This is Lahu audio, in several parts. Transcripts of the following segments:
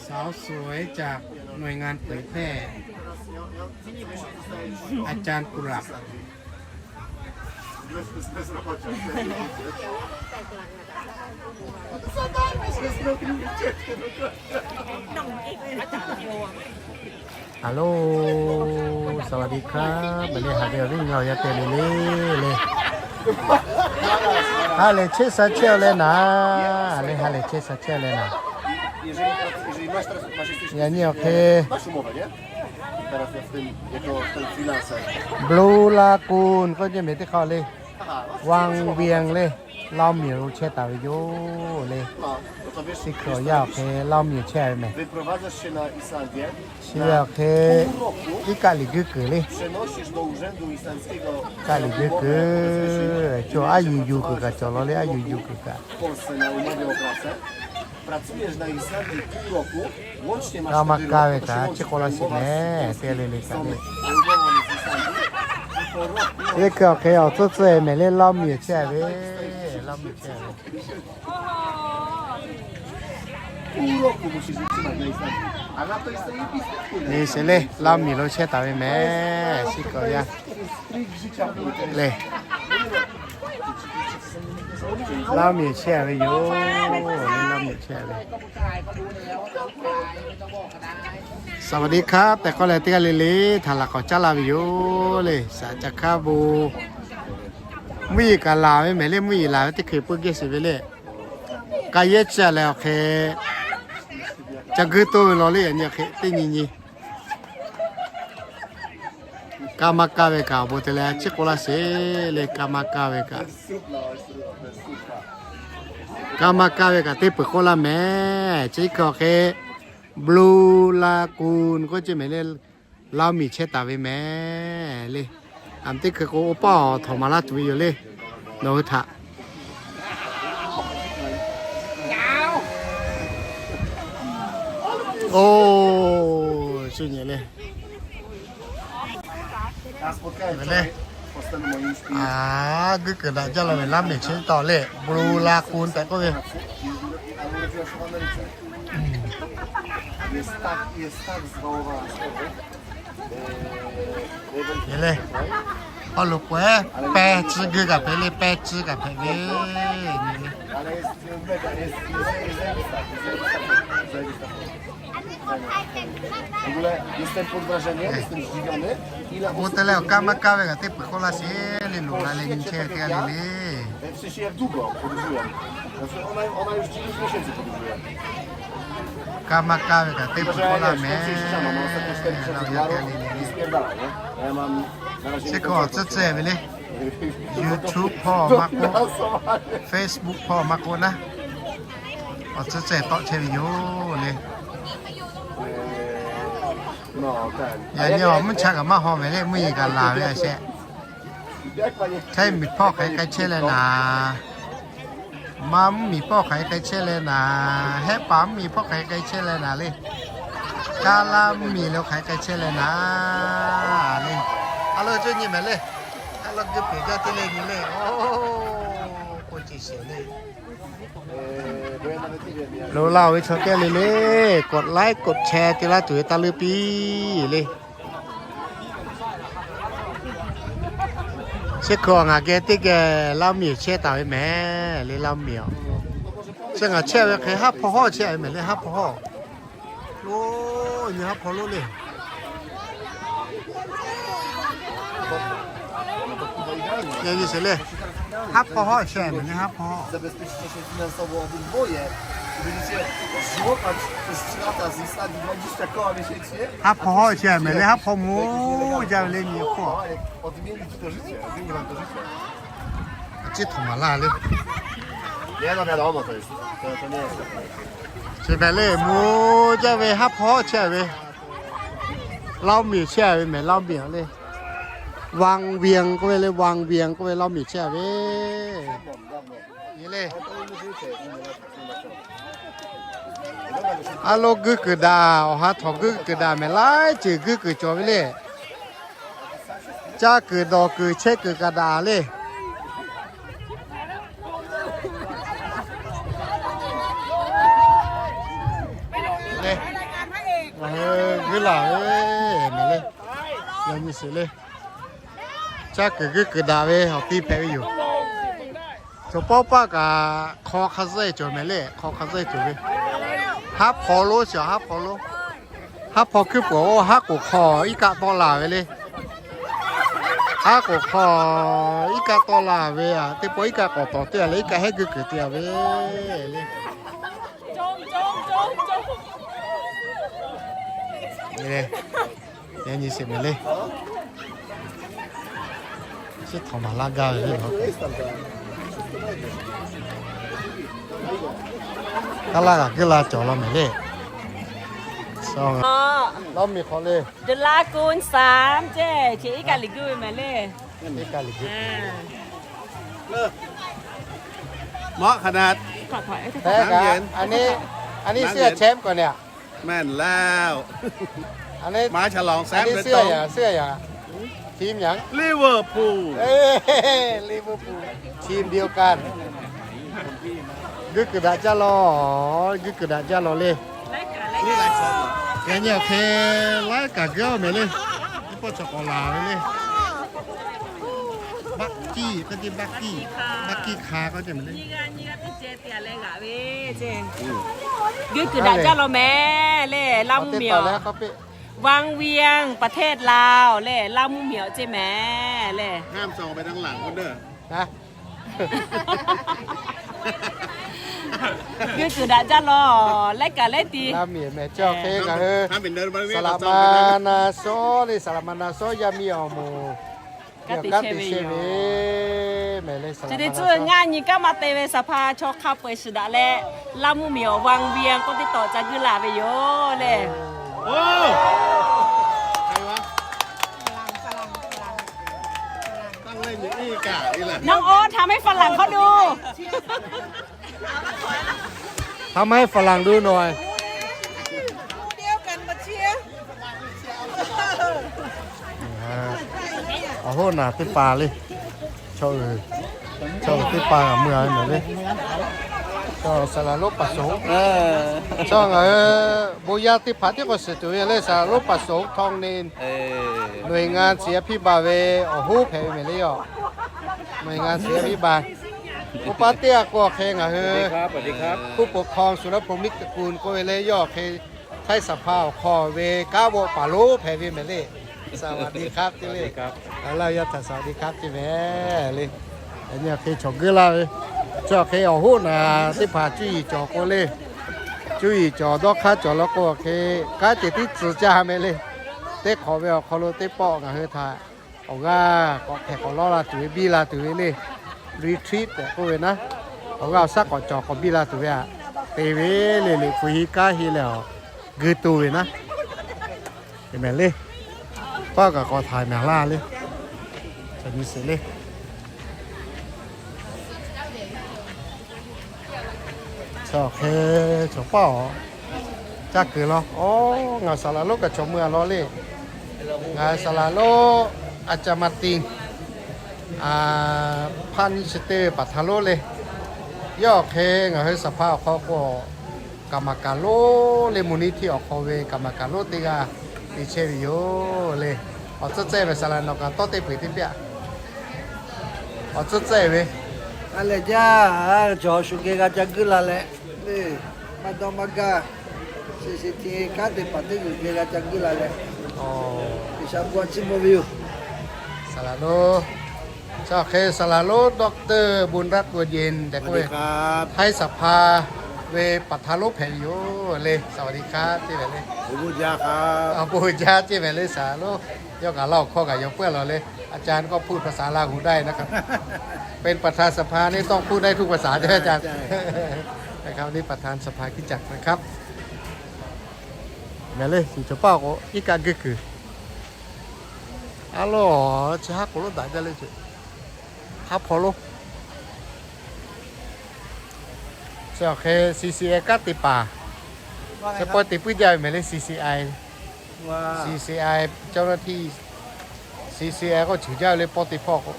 สาวสวยจากหน่วยงานเผยแพร่ อาจารย์กุหลาบ Hello, สวัสดีครับ มาเลย หาเดียววิ่งเราอย่าเตะเลยเลยเลย ฮาเลยเชสซาเชลเลยนะ เลย ฮาเลยเชสซาเชลเลยนะ อย่างนี้ โอเค Blue Lagoon ก็จะเป็นที่เขาเลย วังเวียงเลย เล้าหมิวแช่ตาวิโยเลย ที่เขายาว โอเค เล้าหมิวแช่ไหม เชื่อ โอเค อีกกะหลีกึกกึเลย กะหลีกึกกึ จอดอายุยูกึกกะ จอดรอเลย อายุยูกึกกะ กามาเกาเวกา ชิโกลาสิแม่ เตะเลยเลยกะเลย เอ๊ะ คือ โอเค เอา โทษ เตะแม่เลย เล้าหมิวแช่เว้ย เล้าหมิวแช่เว้ย นี่เสร็จเลย เล้าหมิวเราแช่ตาเว้ยแม่ ชิโกยะ เลย เล้าหมิวแช่เว้ยโย เล้าหมิวแช่เว้ย สวัสดีครับ แต่ก็เลยเตี้ยเลยเลย ถาหลักขอจ้าลาวิโยเลย สาจะข้าบู มุ้ยกะลาเว้ยแม่เลย มุ้ยลาเว้ย ที่เคยพูดเกี่ยวสิเว้ยเลย กะเยอะแยะเลย โอเค จะกึ่งโตเลยเลย อันนี้ โอเค ที่นี่นี่ กามาเกาเวกา โบเตเลย ชิโกลาสิเลย กามาเกาเวกา กามาเกาเวกา เตะเปิดโคลาแม่ ชิโก โอเค Blue Lagoon ก็จะไม่เลย เล้าหมิวแช่ตาเว้ยแม่เลย อันที่เคยโกโอป้อถอดมาละจุยอยู่เลย โนทะ โอ้ สุดยอดเลย เลย อ่า กึกกึกนะ เจ้าเราเป็นล้ำหนึ่งชิ้นต่อเลย Blue Lagoon แต่ก็เลย นี่เลย พอหลุดไป แปดชื่อ กึกกับเพลย์เลย แปดชื่อ กับเพลย์เลย นี่เลย โอ้ แต่แล้ว กามาเกาเวกา เตะเปิดโคลาเซเลย หลุดละเลย นี่แช่เตี้ยเลยเลย กามาเกาเวกา เตะเปิดโคลาแม่ เราอย่าเตี้ยเลยเลย เช็คก่อน เจ๊เจ๊ไปเลย YouTube พ่อมาโก Facebook พ่อมาโกนะ เอาเจ๊เจ๊ต่อแชร์วิดีโอเลย อย่างนี้ มันชักกับมาหอมไปเลย มุ้ยกะลาเว้ยแช่ ใช่ มีพ่อใครใครเช่เลยนะ มามีพ่อใครใครเช่เลยนะ แฮะ ป๋ามีพ่อใครใครเช่เลยนะเลย กาลามีแล้วใครใครเช่เลยนะเลย เอาเลย ช่วยยิ้มหน่อยเลย ถ้าเราจะเปลี่ยนเจ้าที่เล่นนี่เลย โอ้โห โคตรเจ๋งเลย รู้เล่าไว้ชอบแก้เลยเลย กดไลค์ กดแชร์ ที่ละจุ๋ยตาลือปีเลย เช็คของอ่ะ แกติ๊กแก เล้าหมิวแช่ตาไว้แหม เลยเล้าหมิว เช็คอ่ะ แช่ไว้ใคร ห้าพอห่อ แช่ไว้แหม เลย ห้าพอห่อ โอ้ย นี่ ห้าพอโลเลย อย่างนี้เสร็จเลย ห้าพอห่อ แช่ไว้ เลย ห้าพอห่อ zabezpieczycie się finansowo obydwoje i będziecie żłować przez trzy lata z Islandii dwadzieścia koła miesięcznie, ห้าพอห่อ แช่ไว้ เลย ห้าพอหมู จะเล่นมีพวก odmienić to życie, odmienić wam to życie. จิตธรรมดาเลย Nie, no wiadomo, to jest, to, to nie jest. ใช่ไหมเลย หมูจะไป ห้าพอห่อ แช่ไว้ เล้าหมิวแช่ไว้แหม เล้าหมิวเลย วังเวียงก็ไปเลย วังเวียงก็ไป เล้าหมิวแช่ไว้ นี่เลย อะโล กึกกึดา อ๋อ หาถอด กึกกึดาแหม หลายจื่อ กึกกึดจ่อไว้เลย Caˇ kuiˬ dawˬ kuiˬ chehˇ kuiˬ kaꞈ daꞈ le. Ngaˬ hui g'uiˇ laˬ ve mehˍ le. Yaꞈ nyi sheˍ le. Caˇ kuiˬ g'uiˇ kuiˬ daꞈ ve awˬ ti hpehꞈ ve yoˬ. Chaw pawˆ paˆ kaꞈ hk'aw hk'a zuhˆ cawˬ mehˍ le. Hk'aw hk'a zuhˆ cawˬ ve, haˉ hpaw lonˉ shiˍ, haˉ hpaw lonˉ. Haˉ hpaw hkuiˉ puˍ oˇ haˉ k'oˍ hk'aw iˉ kaˆ tawˆ la ve le. Haˉ k'oˍ hk'aw iˉ kaˆ tawˆ la ve, teˇ pawˆ iˉ kaˆ k'awꞈ tawˍ te a leh iˉ kaˆ hehˉ g'uiˇ kuiˬ te a ve le. Yaꞈ nyi sheˍ mehˍ le. Chi htaꞈ maˍ laˇ gaˇ ve le. Kaˇ laˇ g'aꞈ g'uiˇ la cawˬ law mehˍ le. Lawˇ miˬ hk'aw le. Dvla kon sam ceˇ, chi iˉ kaˆ liꞈ g'uiˇ ve mehˍ le. นี่กาลิก อ่า เหมาะขนาด อันนี้ อันนี้เสื้อแชมป์ก่อนเนี่ย แม่นแล้ว อันนี้ มาฉลองแชมป์ อันนี้ โดยตรง เสื้ออย่าง เสื้ออย่าง ทีมอย่าง ลิเวอร์พูล เอ้ย ลิเวอร์พูล ทีมเดียวกัน G'uiˇ kuiˬ daꞈ jaˇ law, g'uiˇ kuiˬ daꞈ jaˇ law le. Yaꞈ nyi awˬ hk'e laiˉ kaꞈ g'uiˇ mehˍ le. Teˇ pawˆ chaw k'awꞈ laˬ ve le. Baˆ kiˆ k'oˆ ce, baˆ kiˆ, baˆ kiˆ hk'a k'oˆ ce mehˍ le. G'uiˇ kuiˬ daꞈ jaˇ law mehˍ le. Laˇ mvuhˇ miˬ awˬ วังเวียง ประเทศลาว le, Laˇ mvuhˇ miˬ awˬ ceˇ mehˍ le. G'uiˇ kuiˬ daꞈ jaˇ law, laiˉ kaꞈ laiˉ ti. Laˇ mvuhˇ miˬ mehˍ cawˬ hk'e ngaˬ hui saˍ laꞈ ma na shawˉ le, saˍ laꞈ ma na shawˉ yaˇ miˇ awˬ moˍ kanˉ te chehˇ ve mehˍ le. Chi teˇ tcuhˇ ngaˇ nyi kanˉ maˇ te ve สภา chaw hk'a peu-eˬ shiˍ daꞈ leh, Laˇ mvuhˇ miˬ awˬ วังเวียง k'oˆ teˇ tawꞈ ca g'uiˇ laˬ ve yoˬ le. น้องโอ๊ต ทำให้ฝรั่งเขาดู ทำให้ฝรั่งดูหน่อย Awˬ hoˉ naˬ teˇ hpaˍ le. Chaw uiˍ, chaw uiˍ teˇ hpaˍ ngaˬ mui a mehˍ le. Chaw saˍ laˍ lonˉ paˍ soˍ, chaw ngaˬ hui bon yaˇ teˇ hpaˍ tiˉ k'awꞈ shiˍ tuˬ ve le. Saˍ laˍ lonˉ paˍ soˍ ทองนิน หน่วยงานศิลปาภิบาล ve awˬ hoˉ hpehꞈ ve mehˍ le yoˬ. หน่วยงานศิลปาภิบาล oˇ paˉ teˇ g'aˇ k'o hk'e ngaˬ hui ผู้ปกครอง สุรพงษ์ นิจกุล k'oˆ ve le. Yawˇ hk'e Htaiˇ saˍ hpaˍ awˬ hk'aw ve kanˉ vawˆ paˍ lonˉ hpehꞈ ve mehˍ le. สวัสดีครับ teˇ le. Laˇ yaˇ htaꞈ สวัสดีครับ teˇ mehˍ le. Yaꞈ nyi awˬ hk'e chaw g'uiˇ laˇ ve, chaw hk'e awˬ hoˉ naˬ teˇ hpaˍ cuˇ yiˍ cawˬ k'o le. Cuˇ yiˍ cawˬ dawˇ hk'aˇ cawˬ law k'o awˬ hk'e kanˉ ceh tiˉ tcuh caˇ mehˍ le. Teˇ hk'awꞈ ve awˬ hk'aw lo teˇ pawˆ ngaˬ hui htaꞈ awˬ g'aˇ k'awꞈ hpehꞈ k'awꞈ lawˇ la tuˬ ve biˇ la tuˬ ve le. Retreat tehꞈ k'oˆ ve naˉ, awˬ g'aˇ awˬ shaˉ k'awꞈ cawˬ k'awꞈ biˇ la tuˬ ve aꞈ te ve le. Liꞈ hpu hiˆ kanˉ hiˆ leh awˬ g'uiˇ tu ve naˉ, mehˍ le. Paˆ kaꞈ k'awꞈ htaꞈ mehˍ laˇ le. Chaw nyi sheˍ le. Chaw hk'e chaw paˆ awˬ caˇ kuiˬ law. Oˇ, ngaˬ saˍ laˍ lonˉ kaꞈ chaw mui a law le. Ngaˬ saˍ laˍ lonˉ a ca ma tiˇ, hpaˇ nyiˇ chi teˇ ve paˍ htaˇ lonˉ le. Yawˇ awˬ hk'e ngaˬ hui saˍ hpaˍ awˬ hk'aw k'o, kaˍ maˍ kaˍ lonˉ le, มูลนิธิ awˬ hk'aw ve kaˍ maˍ kaˍ lonˉ teˇ g'aˇ te chehˇ ve yoˬ le. Awˬ tcuhˇ tcuhˇ ve saˍ laˍ nawˬ kaꞈ tawˇ te peuˬ teˇ piˇ aꞈ. Awˬ tcuhˇ tcuhˇ ve a lehˬ jaˇ, cawˬ shuˍ geh g'a ca g'uiˇ la leh, maˇ dawˇ maˇ gaˇ, shiˍ shiˍ hti kanˉ te paˍ teˇ g'uiˬ geh g'a ca g'uiˇ la leh, G'uiˬsha bon ciˇ mvuh ve yoˬ. Saˍ laˍ lonˉ, chaw hk'e saˍ laˍ lonˉ ดอกเตอร์ บุญรัตน์ บัวเย็น tehꞈ k'oˆ ve, Htaiˇ saˍ hpaˍ ve paˍ htaˇ lonˉ hpehꞈ ve yoˬ le. สวัสดีครับ ceˇ ve le. Awˬ bon jaˇ ceˇ ve le saˍ laˍ lonˉ. Yawˇ kaꞈ laˇ awˬ hkawˇ kaꞈ yawˬ peuˇ law le. อาจารย์ก็พูดภาษาลาหูได้นะครับ เป็นประธานสภานี่ต้องพูดได้ทุกภาษาใช่ไหมอาจารย์ ครับ นี่ประธานสภาคริสตจักรนะครับ mehˍ le. Shiˍ chaw paˆ k'o iˉ kaˆ g'uiˇ kuiˬ a law, chi haˉ k'oˍ lonˉ daꞈ jaˇ le. Haˉ hpaw lonˉ. Chi awˬ hk'e CCI kanˉ te paˍ, chi pawˆ te puiˉ jaˇ ve mehˍ le. CCI, CCI เจ้าหน้าที่ CCI C C A k'o ceuˬ jaˇ ve le, pawˇ teˇ hpawˇ k'o,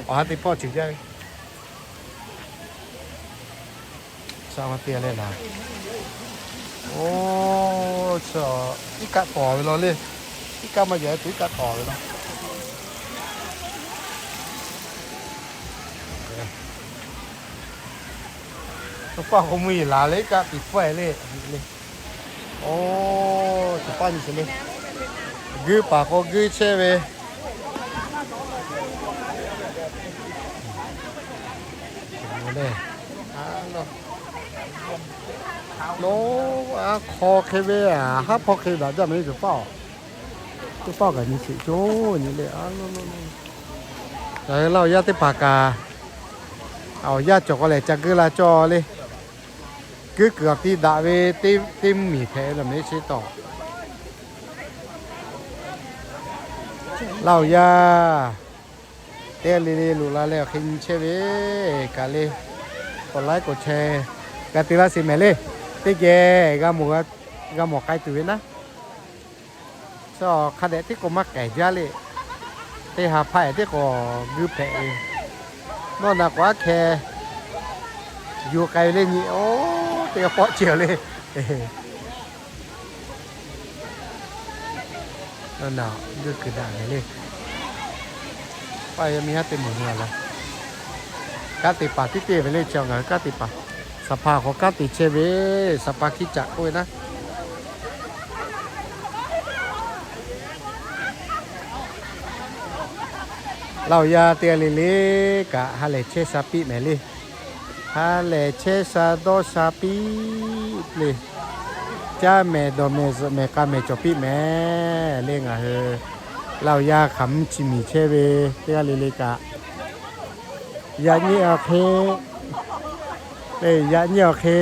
awˬ ha teˇ hpawˇ ceuˬ jaˇ ve. Sha ma te leh laˬ. Oˇ, iˉ kaˆ tawˍ ve law le. Iˉ kaˆ maˇ yaꞈ tuˬ iˉ kaˆ tawˍ ve law. Tawˇ paˆ k'o mvuhˇ yeˬ laˬ leh iˉ kaˆ tiꞈ pawehˇ le. Oˇ, tawˇ paˆ nyi sheˍ le. Guiˇ paˍ k'o guiˇ chehˇ ve. Lo, a hk'aw hk'e ve, haˉ hpawˇ hk'e daꞈ jaˇ meh le, tawˇ paˆ-oˬ. Tawˇ paˆ kaꞈ nyi sheˍ coˬ nyi le. Laˇ awˬ yaˇ teˇ hpaˍ kaꞈ, awˬ yaˇ cawˬ k'o lehˬ ca guiˇ la cawˇ le. Guiˇ kuiˬ awˬ ti daꞈ ve teˇ mvuhˇ miˬ hpehꞈ ve laˬ meh sheˍ tawˇ. Laˇ awˬ yaˇ teˇ g'aˇ le le loꞈ la leh awˬ hk'e nyi chehˇ ve kaꞈ le, k'awꞈ laiˉ k'awꞈ chehˇ g'a te laˇ sheˍ mehˍ le. Teˇ geh g'a mawˬ k'ai tuˬ ve naˉ. Chi hk'a dehꞈ tiˉ k'o maˇ k'ehˬ jaˇ le. Teˇ ha hpaˆ ehˍ tiˉ k'o guiˇ hpehꞈ ve. Nawˬ na k'o aˉ hkeh yuˬ k'ai ve le nyi. Oˇ, teˇ g'aˇ pawˆ ceh le. Nawˬ na guiˇ kuiˬ daꞈ ve le. Paˇ yaˇ miˇ haˉ teˇ moˍ nyi a la. Kanˉ te paˍ tiˉ te ve le, chi ngaˬ hui kanˉ te paˍ. Saˍ hpaˍ k'awꞈ kanˉ te chehˇ ve, saˍ hpaˍ hkiˇ caꞈ k'oˆ ve naˉ. Laˇ awˬ yaˇ teˇ g'aˇ le le kaꞈ ha lehˬ chehˇ sha piˇ mehˍ le. Ha lehˬ chehˇ sha dawˇ sha piˇ le. Caˇ mehˍ dawˬ mehˍ zuhꞈ mehˍ k'a mehˍ cawˬ piˇ mehˍ le ngaˬ hui. Laˇ awˬ yaˇ hk'aˬ mvuhˇ chi miˬ chehˇ ve teˇ g'aˇ le le kaꞈ, yaꞈ nyi awˬ hk'e, yaꞈ nyi awˬ hk'e,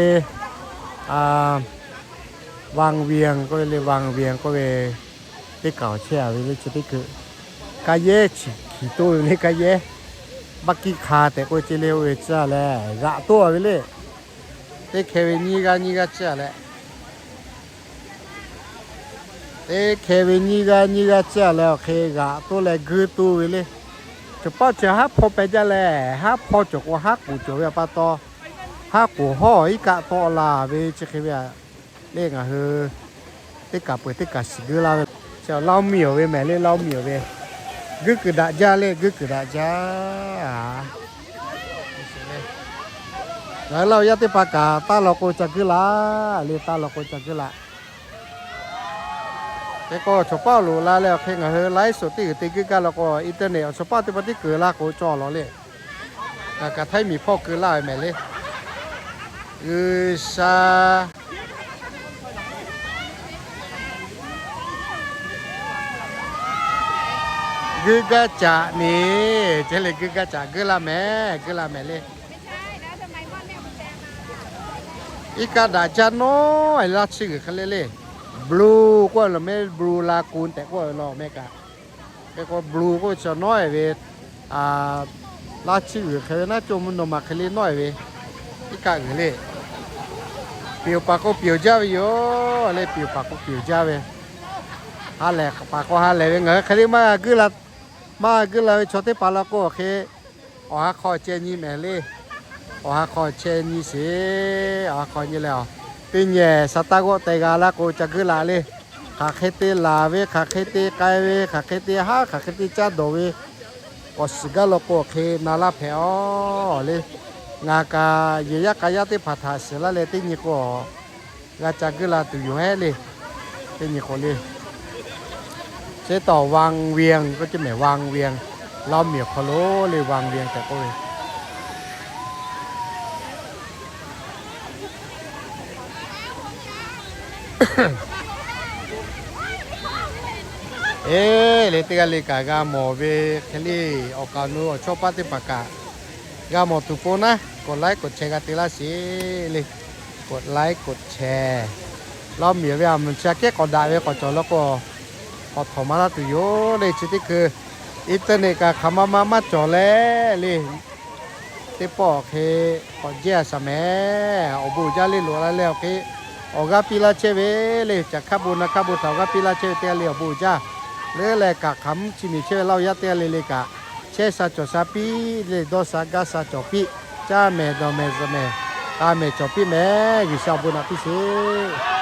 Wang Vieng k'oˆ ve le, Wang Vieng k'oˆ ve teˇ kaˬ awˬ chehˇ a ve le chi teˇ hkui. Kaˇ yehˉ chi hkiˬ toˇ ve le, kaˇ yehˉ. Baˆ kiˆ hk'a tehꞈ k'oˆ ve ce le oˇ ve tcuhˉ leh g'aꞈ toˇ a ve le. Teˇ hkeh ve nyiˇ g'aˇ nyiˇ g'aˇ tcuhˉ leh, teˇ hkeh ve nyiˇ g'aˇ nyiˇ g'aˇ tcuhˉ leh awˬ hk'e g'aꞈ toˇ leh guiˇ toˇ ve le. Chaw paˆ chi haˉ hpawˇ peh jaˇ leh, haˉ hpawˇ cawˬ k'o haˉ k'oˍ cawˬ ve a pa taw, haˉ k'oˍ hawˇ iˉ kaˆ tawˆ la ve chi hk'e ve le ngaˬ hui teˇ kaˬ peuˬ teˇ kaˬ shiˍ guiˇ laˇ ve. Chi Laoˇ miˬ awˬ ve mehˍ le, Laoˇ miˬ awˬ ve. Guiˇ kuiˬ daꞈ jaˇ le, guiˇ kuiˬ daꞈ jaˇ. Ngaˬ hui Laˇ awˬ yaˇ teˇ hpaˍ kaꞈ taˇ law k'o ca guiˇ la le, taˇ law k'o ca guiˇ la. Hk'e k'o chaw paˆ loꞈ la leh awˬ hk'e ngaˬ hui laiˉ suhˍ teˇ g'uiˬ te guiˇ gaˇ law k'o internet awˬ chaw paˆ teˇ hpaˍ tiˉ keu laˇ k'o cawˬ lawˬ le. Ngaˬ kaꞈ Htaiˇ miˬ hpawˇ keu laˇ ve mehˍ le. G'uiˬ sha guiˇ gaˇ caꞈ ni, ce le guiˇ gaˇ caꞈ guiˇ la mehˍ, guiˇ la mehˍ le. Iˉ kaˆ daꞈ jaˇ nawˉ, laˇ chiˇ g'uiˬ hk'e le le. Blue k'oˆ ve law mehˍ, blue lagoon tehꞈ k'oˆ ve law mehˍ kaꞈ. Hk'e k'o blue k'oˆ ve chi nawˉ e ve, laˇ chiˇ g'uiˬ hk'e ve naˉ, cawˇ mvuhˇ naw ma hk'e le nawˉ e ve, iˉ kaˆ g'uiˬ le. Piˍ paˍ k'o piˍ jaˇ ve yoˬ le, piˍ paˍ k'o piˍ jaˇ ve. Ha lehˬ paˍ k'o ha lehˬ ve ngaˬ hui hk'e le maˇ g'a guiˇ la, maˇ g'a guiˇ la ve chaw teˇ hpaˍ law k'o awˬ hk'e awˬ ha hk'aw ceh nyi mehˍ le. Awˬ ha hk'aw chehˇ nyi sheˍ, awˬ ha hk'aw nyi leh a, teˇ nyi sa taˇ g'awˆ teh g'a laˇ k'o ca guiˇ la le. Hk'aˬ hk'e te laˬ ve, hk'aˬ hk'e te k'ai ve, hk'aˬ hk'e te haˉ, hk'aˬ hk'e te caˇ dawˬ ve, k'awꞈ shiˍ gaˇ law k'o awˬ hk'e na laˇ hpehꞈ a le. Ngaˬ kaꞈ yehˬ yaˇ k'a yaˇ teˇ hpaˍ htaꞈ shiˍ laˇ leh teˇ nyi k'o g'a ca guiˇ la tuˬ yoˬ hehˉ le. Teˇ nyi k'o le, chi taw Wang Vieng k'oˆ ce mehˍ, Wang Vieng, Laˇ miˬ awˬ hk'aw lo le Wang Vieng tehꞈ k'oˆ ve. Eˬ, le teˇ g'aˇ le kaꞈ g'a mawˬ ve hk'e le, awˬ kaˍ awˬ nu awˬ chawˇ paˆ teˇ hpaˍ kaꞈ g'a mawˬ tuˬ pon naˉ, กดไลค์ กดแชร์ g'a te laˇ sheˍ le. กดไลค์ กดแชร์ Laˇ miˬ ve a mvuhˬ chi aꞈ kehˉ k'awꞈ daꞈ ve k'awꞈ cawˬ law k'o, k'awꞈ htawnˍ maˍ laˇ tuˬ yoˬ le. Chi teˇ hkui internet kaꞈ hk'aˬ ma ma maˇ cawˬ leh le, teˇ pawˆ awˬ hk'e k'awꞈ jehˇ a shaˍ mehˍ. Awˬ bon uiˍ jaˇ le, loꞈ la leh awˬ hk'e awˬ g'aˇ piˇ laˇ chehˇ ve le. Caˬ hkaˆ bon naˬ hkaˆ bon htaꞈ awˬ g'aˇ piˇ laˇ chehˇ ve teˇ g'aˇ le awˬ bon uiˍ jaˇ. Leuˉ leh kaꞈ hk'aˬ mvuhˇ chi miˬ chehˇ ve Laˇ huˍ yaˇ teˇ g'aˇ le le kaꞈ, chehˇ sha cawˬ sha piˇ leh, dawˇ sha gaˇ sha cawˬ piˇ, caˇ mehˍ dawˬ mehˍ zuhꞈ mehˍ, k'a mehˍ cawˬ piˇ mehˍ. G'uiˬsha awˬ bon naꞈ piˇ sheˍ.